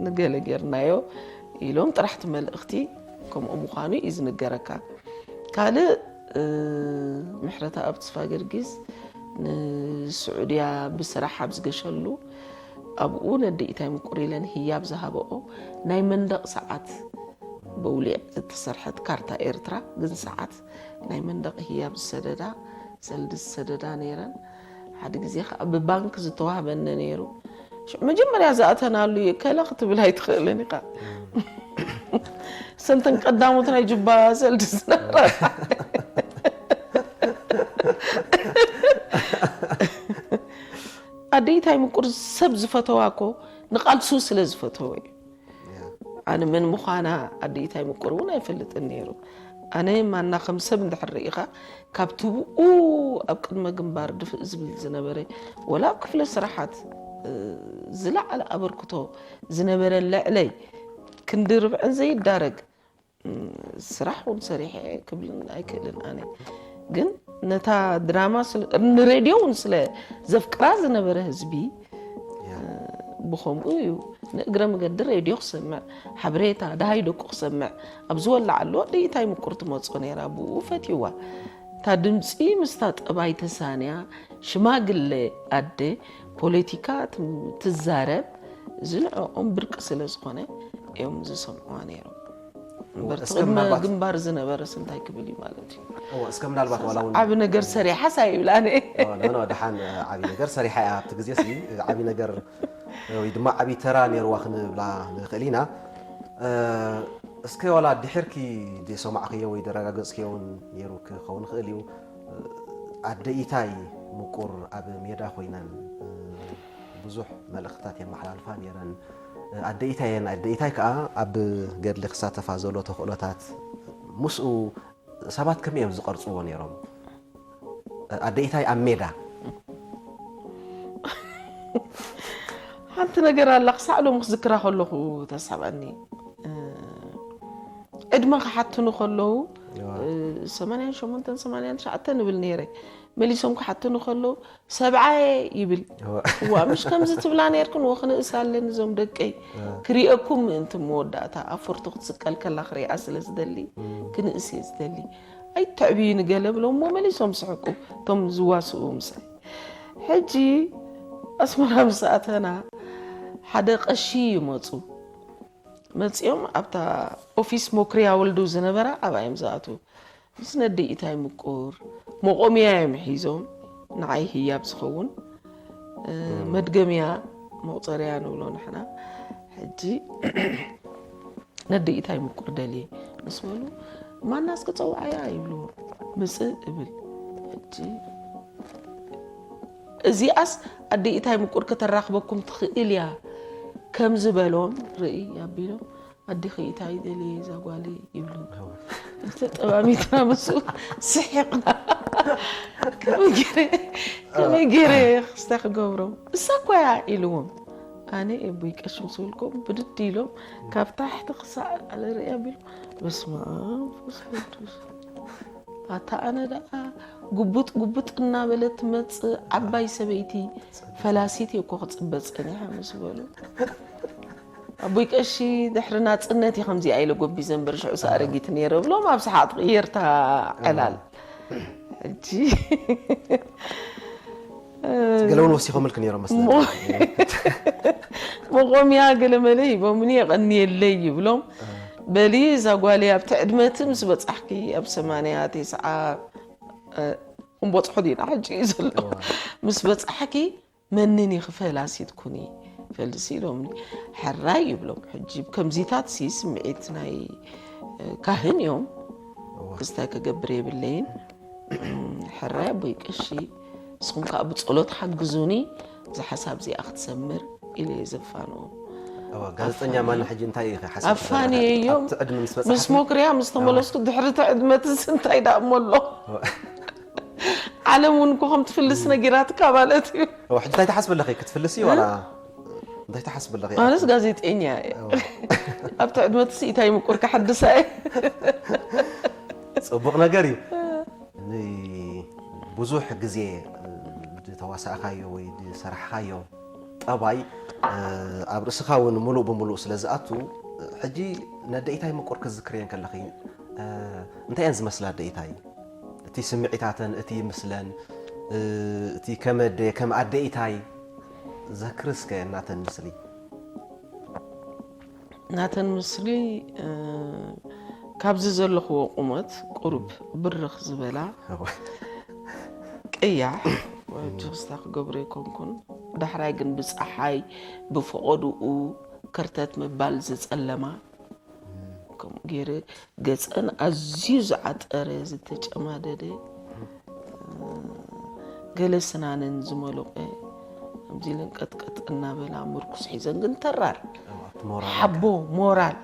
ንገለ ጌርናዮ ኢሎም ጥራሕቲ መልእኽቲ ከምኡ ምዃኑ እዩ ዝንገረካ። ካልእ ምሕረተኣብ ተስፋ ጊዮርጊስ ንስዑድያ ብስራሕ ኣብ ዝገሸሉ ኣብኡ ነዲኢታይ ምቁር ኢለን ህያብ ዝሃበኦ ናይ መንደቕ ሰዓት በውሊዕ ዝተሰርሐት ካርታ ኤርትራ ግን ሰዓት ናይ መንደቕ ህያብ ዝሰደዳ ሰልዲ ዝሰደዳ ነይረን። ሓደ ግዜ ከዓ ብባንክ ዝተዋህበኒ ነይሩ። ሽዑ መጀመርያ ዝኣተናሉ እዩ ከለ ክትብል ኣይትኽእልን ኢኻ። ሰንተን ቀዳሞት ናይ ጅባ ሰልዲ ዝነበራ ኣደይታይ ምቁር ሰብ ዝፈተዋ እኮ ንቃልሱ ስለ ዝፈተወ እዩ። ኣነ መን ምዃና ኣደይታይ ምቁር እውን ኣይፈልጥን ነይሩ። ኣነ ማና ከም ሰብ እንድሕር ርኢኻ፣ ካብቲ ብኡ ኣብ ቅድመ ግንባር ድፍእ ዝብል ዝነበረ፣ ወላ ኣብ ክፍለ ስራሓት፣ እ፣ ዝለዓለ ኣበርክቶ ዝነበረ ልዕለይ ክንዲ ርብዕን ዘይዳረግ፣ ም፣ ስራሕ እውን ሰሪሐ ክብልን ኣይክእልን ኣነ። ግን ነታ ድራማ ስለ፣ ንሬድዮ እውን ስለ ዘፍቅራ ዝነበረ ህዝቢ፣ ያ። እ፣ ብኸምኡ እዩ። ንእግረ መገዲ ሬድዮ ክሰምዕ፣ ሓበሬታ፣ ደሃይ ደቁ ክሰምዕ፣ ኣብ ዝወላዓሉ ኣደይታይ ምቁር ትመጾ ነይራ፣ ብኡ ፈትይዋ። እታ ድምጺ ምስታ ጠባይ ተሳንያ፣ ሽማግለ ኣደ ፖለቲካ ትም-፣ ትዛረብ፣ እዚ ንዕኦም ብርቂ ስለ ዝኾነ እዮም ዝሰምዕዋ ነይሮም። እምበር እቲ እስከ ቅድመ ምናልባት ግንባር ዝነበረስ እንታይ ክብል እዩ ማለት እዩ? እወ፣ እስከ ምናልባት ዋላ እውን ዓቢ ነገር ሰሪሓስ ኣይብላን እየ። እወ፣ ኖ፣ ኖ፣ ደሓን፣ እ፣ ዓቢ ነገር ሰሪሓ እያ። ኣብቲ ግዜ ሲ ዓቢ ነገር፣ እ፣ ወይ ድማ ዓቢ ተራ ነይርዋ ክንብላ ንኽእል ኢና። እ፣ እስከ ዋላ ድሕርኪ ዝሰማዕክዮ ወይ ዘረጋገጽክዮ እውን ነይሩ ክኸውን ይኽእል እዩ። እ፣ ኣደ ኢታይ ምቁር ኣብ ሜዳ ኮይነን፣ እ፣ ብዙሕ መልእኽትታት የመሓላልፋ ነይረን። ኣደ ኢታይ እየን። ኣደ ኢታይ ከኣ ኣብ ገድሊ ክሳተፋ ዘሎ ተኽእሎታት ምስኡ ሰባት ከመይ እዮም ዝቐርጽዎ ነይሮም? ኣደ ኢታይ ኣብ ሜዳ። ሓንቲ ነገር ኣላ፣ ክሳዕ ሎሚ ክዝክራ ከለኹ ተሳብኣኒ። እ፣ ዕድመ ክሓትኑ ከለዉ፣ እዋ። እ፣ ሰማንያን ሸሞንተን ሰማንያን ትሽዓተን እብል ነይረ። መሊሶም ክሓትኑ ከለዉ፣ "ሰብዓየ" ይብል። እዋ። እዋ፣ ምሽ ከምዚ ትብላ ነይርክን፣ ወ፣ ክንእስ ኣለኒ እዞም ደቀይ። እዋ። ክሪኤኩም ምእንቲ መወዳእታ፣ ኣብ ፎርቶ ክትስቀል ከላ ክሪኣ ስለ ዝደሊ፣ እም። ክንእስ እየ ዝደሊ። "ኣይትዕብዩ ንገለ" ብሎም እሞ መሊሶም ስሕቁ፣ እቶም ዝዋስኡ ምሳይ። ሕጂ ኣስመራ ምስ ኣተና፣ ሓደ ቀሺ ይመጹ። መጺኦም ኣብታ ኦፊስ ሞክርያ ወልዱ ዝነበራ ኣብኣ እዮም ዝኣትዉ። ምስ ነደይ ኢታይ ምቁር መቆምያ እዮም ሒዞም፣ ንዓይ ህያብ ዝኸውን፣ እ፣ መድገምያ፣ መቑጸርያ ንብሎ ንሕና። ሕጂ ነደይ ኢታይ ምቁር ደልየ ምስ በሉ፣ "ማና እስኪ ጸውዓያ" ይብልዎ። ምጽእ እብል። ሕጂ እዚኣስ ኣደ ኢታይ ምቁር ከተራኽበኩም ትኽእል እያ ከም ዝበሎም ርእይ ኣቢሎም፣ "ኣዴኺ ኢታይ ደልየ እዛ ጓለይ" ይብሉ። ተጠማሚትና ምስኡ ስሒቕና። ከመይ ገይረ፣ ከመይ ገይረ ክስታ ክገብሮም? "እሳ እኮ እያ" ኢልዎም። ኣነ ኣቦይ ቀሺ ምስ በልኩም ብድድ ኢሎም ካብ ታሕቲ ክሳዕ ላዕሊ ርእይ ኣቢሎም፣ በስመ ኣብ መንፈስ ቅዱስ። ኣታ ኣነ ደኣ ጉቡጥ ጉቡጥ እናበለት ትመጽእ ዓባይ ሰበይቲ ፈላሲት እየ እኮ ክጽበ ጸኒሐ ምስ በሉ፣ ኣቦይ ቀሺ ድሕሪ ናጽነት እዩ ከምዚኣ ኢለ ጎቢዘ እምበር ሽዑስ ኣረጊት ነይረ ብሎም ኣብ ሰሓቕ ትቕየርታ ዕላል። ሕጂ ገለ እውን ወሲኾምልክ ነይሮም መስለኒ። ሞ-፣ መቆምያ ገለ መለ ሂቦምኒ፣ "የቐንየለይ" ይብሎም። በሊ እዛ ጓለይ ኣብቲ ዕድመቲ ምስ በጻሕኪ ኣብ ሰማንያ፣ ተስዓ፣ እ፣ ክንበጽሖ ዲና ሕጂ እዩ ዘሎ። እዋ። "ምስ በጻሕኪ መንን ኢኺ ፈላሲት ኩኒ፣ ፈልሲ" ኢሎምኒ። "ሕራይ" ይብሎም። ሕጂ ከምዚታት ሲ ስምዒት ናይ፣ እ፣ ካህን እዮም። እዋ። ክስታይ ክገብር የብለይን። "ሕራይ ኣቦይ ቀሺ፣ ንስኹም ከኣ ብጸሎት ሓግዙኒ፣ እዛ ሓሳብ እዚኣ ክትሰምር" ኢለ እየ ዘፋንዎም። እዋ፣ ጋዜጠኛ ኣፋኒ-፣ ማና ሕጂ እንታይ ኢኺ ሓሳብ ኣፋንየዮም። ኣብቲ ዕድመ ምስ በጻሕኪ? ምስ ሞክርያ ምስ ተመለስኩ፣ እዋ። ድሕሪ እቲ ዕድመትስ እንታይ ደኣ እሞ ኣሎ? እዋ። ዓለም እውን እኮ ከም ትፍልስ ነጊራትካ ማለት እዩ። እዋ፣ ሕጂ እንታይ ትሓስቢ ኣለኺ? ክትፍልሲ እ? ዋላ እንታይ ትሓስቢ ኣለኺ? ኣነስ ጋዜጠኛ እየ። እዋ። ኣብቲ ዕድመትስ ኢታይ ምቁር ክሕድሳ እየ። ጽቡቕ ነገር እዩ። እ። ንብዙሕ ግዜ፣ እ፣ ዝተዋሳእካዮ ወይ ዝሰራሕካዮ ጠባይ፣ እ፣ ኣብ ርእስኻ እውን ምሉእ ብምሉእ ስለ ዝኣቱ፣ እ፣ ሕጂ ነደኢታይ ምቁር ክትዝክርየን ከለኺ፣ እ፣ እንታይ እየን ዝመስላ ኣደኢታይ? እቲ ስምዒታተን፣ እቲ ምስለን፣ እ፣ እቲ ከም ኣደ፣ ከም ኣደኢታይ ዘክሪ እስከ ናተን ምስሊ። ናተን ምስሊ፣ እ፣ ካብዚ ዘለኽዎ ቁመት ቁሩብ ብርኽ ዝበላ፣ እወ። ቅያሕ፣ ሕጂ ክስታ ክገብሮ ኣይኮንኩን። ዳሕራይ ግን ብጸሓይ፣ ብፈቐድኡ ከርተት ምባል ዝጸለማ፣ ከምኡ ገይረ ገጸን ኣዝዩ ዝዓጠረ፣ ዝተጨማደደ፣ ገለ ስናነን ዝመለቐ፣ ከምዚ ኢለን ቀጥቀጥ እናበላ ምርኩስ ሒዘን ግን ተራር። እዋ፣ እቲ ሞራል ሓቦ፣ ሞራል።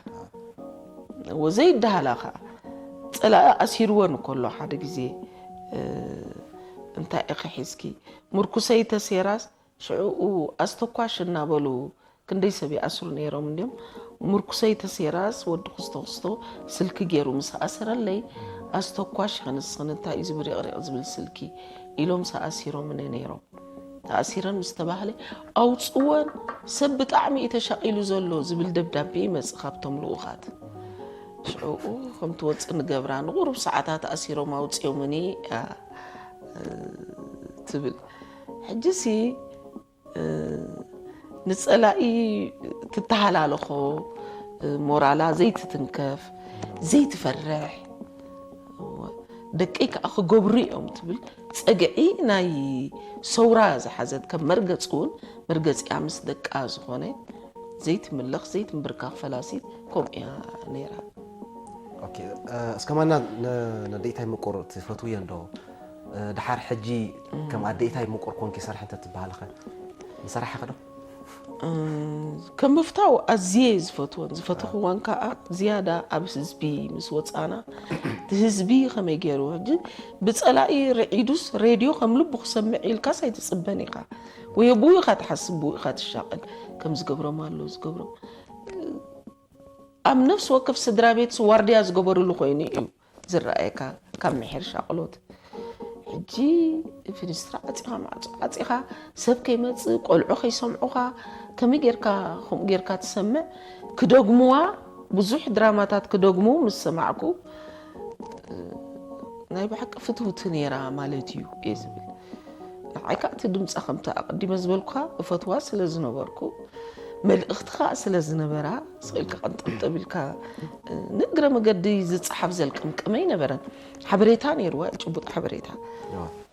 እዎ፣ ዘይደሃላ ኸዓ። ጸላኢ ኣሲርወን ከሎ ሓደ ግዜ፣ እ፣ እንታይ ኢኺ ሒዝኪ? ምርኩሰይ ተሴራስ ሽዕኡ ኣስተኳሽ እናበሉ ክንደይ ሰብ ይኣስሩ ነይሮም እንድዮም። ምርኩሰይ ተሴራስ ወዲ ክስቶ ክስቶ ስልኪ ገይሩ ምስ ኣሰረለይ፣ ኣስተኳሽ ይኸንስኽን እንታይ እዩ ዝብሪቕሪቕ ዝብል ስልኪ ኢሎም ሰኣሲሮምኒ ነይሮም። ተኣሲረን ምስ ተባህለ፣ ኣውፅወን፣ ሰብ ብጣዕሚ እዩ ተሻቒሉ ዘሎ ዝብል ደብዳቤ ይመፅእ ካብቶም ልኡኻት። ሽዕኡ ከም ትወፅእ ንገብራ፣ ንቑሩብ ሰዓታት ኣሲሮም ኣውፅዮምኒ እያ፣ እ፣ ትብል። ሕጂሲ፣ እ፣ ንፀላኢ ትተሃላለኾ፣ እ፣ ሞራላ ዘይትትንከፍ፣ ዘይትፈርሕ፣ ደቀይ ከዓ ክገብሩ እዮም ትብል ጸግዒ ናይ ሰውራ ዝሓዘት፣ ከም መርገጽ እውን መርገጺኣ ምስ ደቃ ዝኾነ ዘይትምለኽ ዘይትንብርካኽ ፈላሲት ከምኡ እያ ነይራ። ኦኬ፣ እ፣ እስከ ማና ነ-፣ ነደይታይ ምቁር ትፈትውዮ እንዶ? እ፣ ድሓር ሕጂ ከም ኣደይታይ ምቁር ኮንኪ ሰርሒ እንተትበሃልኸ? ምሰራሕኺ ዶ? እ፣ ከም ምፍታው ኣዝየ ዝፈትወን ዝፈተኽዋን ከዓ ዝያዳ ኣብ ህዝቢ ምስ ወፃና፣ እቲ ህዝቢ ከመይ ገይሩ ሕጂ ብፀላኢ ርዒዱስ ሬድዮ ከም ልቡ ክሰምዕ ኢልካስ ኣይትፅበን ኢኻ። ወይ ብኡ ኢኻ ትሓስብ፣ ብኡ ኢኻ ትሻቐል። ከም ዝገብሮም ኣሎ ዝገብሮም። ኣብ ነፍሲ ወከፍ ስድራ ቤት ዋርድያ ዝገበሩሉ ኮይኑ እዩ ዝረኣየካ ካብ ምሒር ሻቕሎት። ሕጂ ፊኒስትራ ዓፂኻ፣ ማዕፆ ዓፂኻ፣ ሰብ ከይመፅእ፣ ቆልዑ ከይሰምዑኻ፣ ከመይ ጌርካ ከምኡ ጌርካ ትሰምዕ? ክደግሙዋ፣ ብዙሕ ድራማታት ክደግሙ ምስ ሰማዕኩ፣ ናይ ብሓቂ ፍትውቲ ነይራ ማለት እዩ እየ ዝብል። ንዓይ ከዓ እቲ ድምፃ ከምቲ ኣቐዲመ ዝበልኩኻ እፈትዋ ስለ ዝነበርኩ፣ መልእኽቲ ከዓ ስለ ዝነበራ፣ ስቕ ኢልካ ቅንጥብጥብ ኢልካ፣ ንእግረ መገዲ ዝፀሓፍ ዘልቅምቅም ኣይነበረን። ሓበሬታ ነይርዋ፣ ጭቡጥ ሓበሬታ።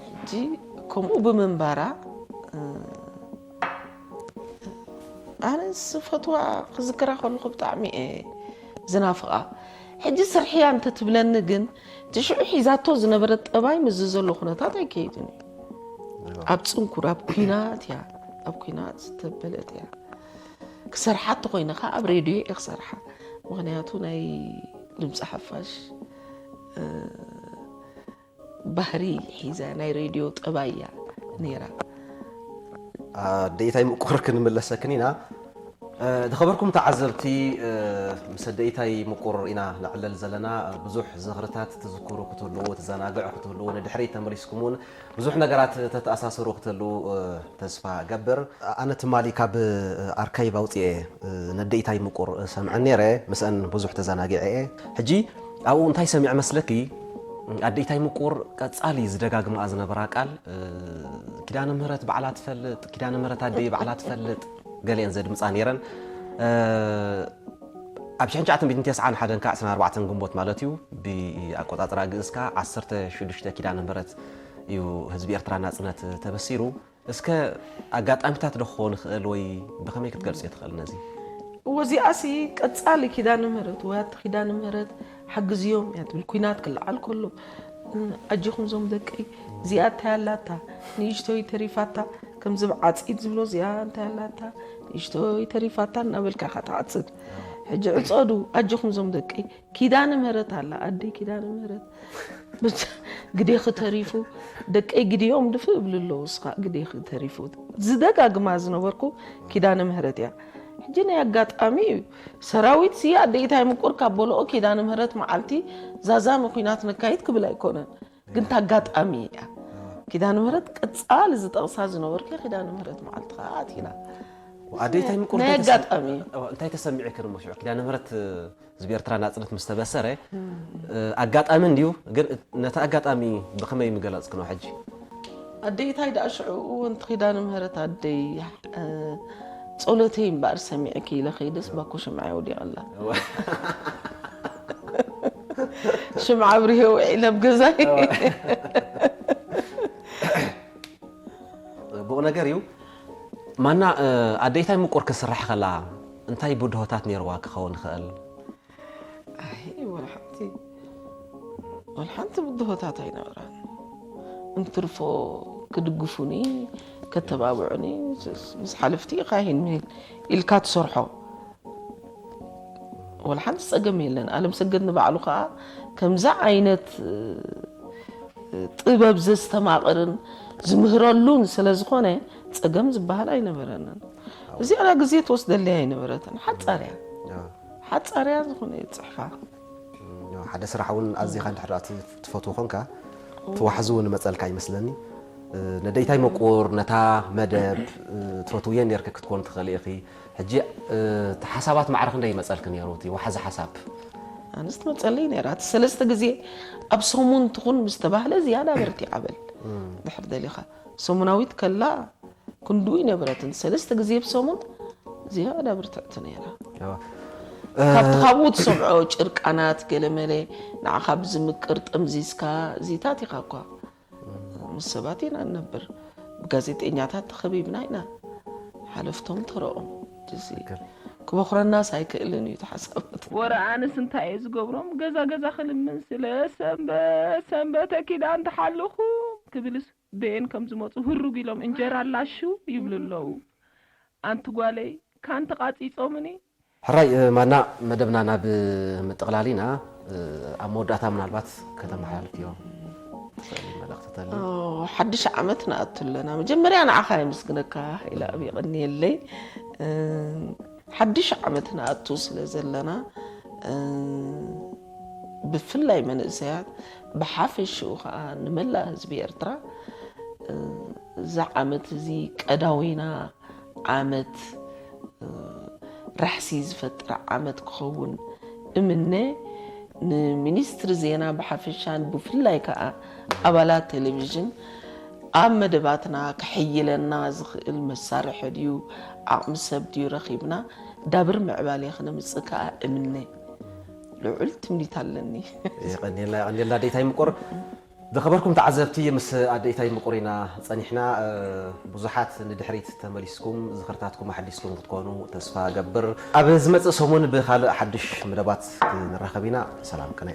ሕጂ ከምኡ ብምንባራ፣ ኣነስ ፈትዋ ክዝክራ ከለኹ ብጣዕሚ እየ ዝናፍቓ። ሕጂ ስርሕያ እንተትብለኒ ግን፣ እቲ ሽዑ ሒዛቶ ዝነበረት ጠባይ ምስዚ ዘሎ ኩነታት ኣይከይድን እዩ። ኣብ ጽንኩር፣ ኣብ ኲናት እያ፣ ኣብ ኲናት ዝተበለት እያ። ክሰርሓ እንተኾይነ ኸኣ ኣብ ሬድዮ እየ ክሰርሓ። ምኽንያቱ ናይ ድምፂ ሓፋሽ፣ እ፣ ባህሪ ሒዛ ናይ ሬድዮ ጠባይ እያ ነይራ። ኣደይታይ ምቁር ክንምለሰክን ኢና። እ፣ ዝኸበርኩም ተዓዘብቲ፣ እ፣ ምስ ኣደይታይ ምቁር ኢና ነዕለል ዘለና። ብዙሕ ዝኽርታት ትዝክሩ ክትህልዉ፣ ትዘናግዑ ክትህልዉ፣ ንድሕሪት ተመሊስኩም እውን ብዙሕ ነገራት ተተኣሳሰሩ ክትህልዉ፣ እ፣ ተስፋ እገብር። ኣነ ትማሊ ካብ፣ እ፣ ኣርካይቭ ኣውፅኤ፣ እ፣ ነደይታይ ምቁር፣ እ፣ ሰምዐን ነይረ፣ ምስአን ብዙሕ ተዘናጊዐ እየ። ሕጂ ኣብኡ እንታይ ሰሚዐ መስለኪ? ኣደይታይ ምቁር ቀጻሊ ዝደጋግማኣ ዝነበራ ቃል፣ እ፣ ኪዳነ ምህረት ባዕላ ትፈልጥ፣ ኪዳነ ምህረት ኣደይ ባዕላ ትፈልጥ፣ ገሊአን ዘድምጻ ነይረን። እ፣ ኣብ ሽሕን ትሽዓተ ሚእትን ተስዓን ሓደን ከዓ ዕስራን ኣርባዕተን ግንቦት ማለት እዩ፣ ብኣቆጻጽራ ግእዝካ ዓሰርተ ሽዱሽተ ኪዳነ ምህረት እዩ ህዝቢ ኤርትራ ናጽነት ተበሲሩ። እስከ ኣጋጣሚታት ዶ ክኸውን ይኽእል ወይ ብኸመይ ክትገልጽዮ ትኽእል ነዚ? እወ፣ እዚኣሲ ቀጻሊ ኪዳነ ምህረት ወይ ኣቲ ኪዳነ ምህረት ሓግዝዮም እያ ትብል። ኲናት ክለዓል ከሎ፣ "ኣጆኹም ዞም ደቀይ፣ እዚኣ እንታይ ኣላታ? ንእሽቶይ ተሪፋታ፣ ከምዚ ብዓጺድ ዝብሎ እዚኣ እንታይ ኣላታ? ንእሽቶይ ተሪፋታ" እናበልካ ኢኻ ትዓጽድ። ሕጂ ዕጸዱ፣ ኣጆኹም ዞም ደቀይ፣ ኪዳነ ምህረት ኣላ፣ ኣደይ ኪዳነ ምህረት። ብቻ ግዴኺ ተሪፉ፣ ደቀይ ግዲኦም ድፍእ እብሉ ኣለዉ፣ እስኻ ግዴኺ ተሪፉ። ዝደጋግማ ዝነበርኩ ኪዳነ ምህረት እያ። ሕጂ ናይ ኣጋጣሚ እዩ፣ ሰራዊት ሲ ኣደይታይ ምቁር ካብ በልኦ ኪዳነ ምህረት መዓልቲ ዛዛሚ ኲናት ነካይድ ክብል ኣይኮነን፣ ግን እታ ኣጋጣሚ እያ። ኪዳነ ምህረት ቀጻሊ ዝጠቕሳ ዝነበርኩ ኪዳነ ምህረት መዓልቲ ኸኣ ኣቲና። ኣደይታይ ምቁር ናይ እንታይ ተሰ-፣ ኣጋጣሚ እዩ። እንታይ ተሰሚዑ ክርሞ ሽዑ ኪዳነ ምህረት ህዝቢ ኤርትራ ናጽነት ምስ ተበሰረ፣ እ፣ ኣጋጣሚ እንድዩ፣ ግን ነቲ ኣጋጣሚ ብኸመይ ምገለጽክኖ ሕጂ? ኣደይታይ ደኣ ሽዑ እውን ኪዳነ ምህረት ኣደይ፣ እ፣ ጸሎተይ እምበኣር ሰሚዕኪ ኢለ ከይደስ ባኮ ሽምዓ የውዲቐላ። ሽምዓ ኣብሪሄ ውዒለ ኣብ ገዛይ። ብኡ ነገር እዩ። ማና፣ እ፣ ኣደይታይ ምቁር ክስራሕ ከላ እንታይ ብድሆታት ነይርዋ ክኸውን ይኽእል? ኣይ፣ ወላ ሓንቲ፣ ወላ ሓንቲ ብድሆታት ኣይነበራን። እንትርፎ ክድግፉኒ፣ ከተባብዑኒ፣ ምስ ሓለፍቲ ኢኻ ይህን ምሂን ኢልካ ትሰርሖ። ወላ ሓንቲ ጸገም የለን። ኣለም ሰገድ ንባዕሉ ከዓ ከምዛ ዓይነት ጥበብ ዘስተማቕርን ዝምህረሉን ስለ ዝኾነ ጸገም ዝበሃል ኣይነበረንን። እዚኣ ግዜ ትወስደለይ ኣይነበረትን። ሓጻርያ ሓጻርያ ዝኾነ ጽሕፋ ሓደ ስራሕ እውን ኣዚኻ እንድሕር ትፈትዎ ኮንካ ትዋሕዝ እውን መፀልካ ይመስለኒ። ነደይታይ መቁር ነታ መደብ ትፈትውየ ነርክ ክትኮን ትኽእል ኢኺ። ሕጂ እቲ ሓሳባት ማዕረ ክንደይ ይመፀልክ ነይሩ እቲ ዋሕዚ ሓሳብ? ኣንስ ትመፀለይ ነይራ። እቲ ሰለስተ ግዜ ኣብ ሰሙን ትኹን ምስ ተባህለ ዝያዳ በርቲዓ በል ድሕር ደሊኻ። ሰሙናዊት ከላ ክንድኡ ይነበረትን ሰለስተ ግዜ ብሰሙን ዝያዳ ብርትዕቲ ነይራ። ካብቲ ካብኡ ትሰምዖ ጭርቃናት ገለመለ ንዓኻ ብዝምቅር ጠምዚዝካ ዚታት ኢኻ እኳ ምስ ሰባት ኢና ንነብር። ብጋዜጠኛታት ተኸቢብና ኢና ሓለፍቶም ተረኦም። እዚ ክበኹረናስ ኣይክእልን እዩ ተሓሳባት። ወረ ኣነስ እንታይ እየ ዝገብሮም ገዛ ገዛ ክልምን ስለ ሰንበት ሰንበተ ኪዳን ተሓልኹ ክብልስ በየን ከም ዝመፁ ህሩግ ኢሎም እንጀራ ኣላሹ ይብሉ ኣለዉ። ኣንቲ ጓለይ ካን ተቓፂፆምኒ። ሕራይ ማና መደብና ናብ ምጥቕላል ኢና። ኣብ መወዳእታ ምናልባት ከተመሓላልፍዮ ትኽእሊ መልእኽቲ ተልዩ? ሓድሽ ዓመት ንኣቱ ኣለና። መጀመርያ ንዓኻ የመስግነካ ኢለ ኣብ የቐንየለይ። ሓድሽ ዓመት ንኣቱ ስለ ዘለና ብፍላይ መንእሰያት ብሓፈሽኡ ከዓ ንመላእ ህዝቢ ኤርትራ እዚ ዓመት እዚ ቀዳዊና ዓመት ራሕሲ ዝፈጥር ዓመት ክኸውን እምነ። ንሚኒስትሪ ዜና ብሓፈሻን ብፍላይ ከዓ ኣባላት ቴሌቪዥን ኣብ መደባትና ክሕይለና ዝኽእል መሳርሒ ድዩ ዓቕሚ ሰብ ድዩ ረኺብና ዳብር ምዕባለ ክነምፅእ ከዓ እምነ። ልዑል ትምኒት ኣለኒ። የቐንየልና የቐንየልና ኣዴታይ ምቁር። ዝኸበርኩም ተዓዘብቲ ምስ ኣዴታይ ምቁር ኢና ፀኒሕና። ብዙሓት ንድሕሪት ተመሊስኩም ዝኽርታትኩም ኣሓዲስኩም ክትኮኑ ተስፋ ገብር። ኣብ ዝመፅእ ሰሙን ብካልእ ሓድሽ መደባት ክንራኸብ ኢና። ሰላም ቅነ።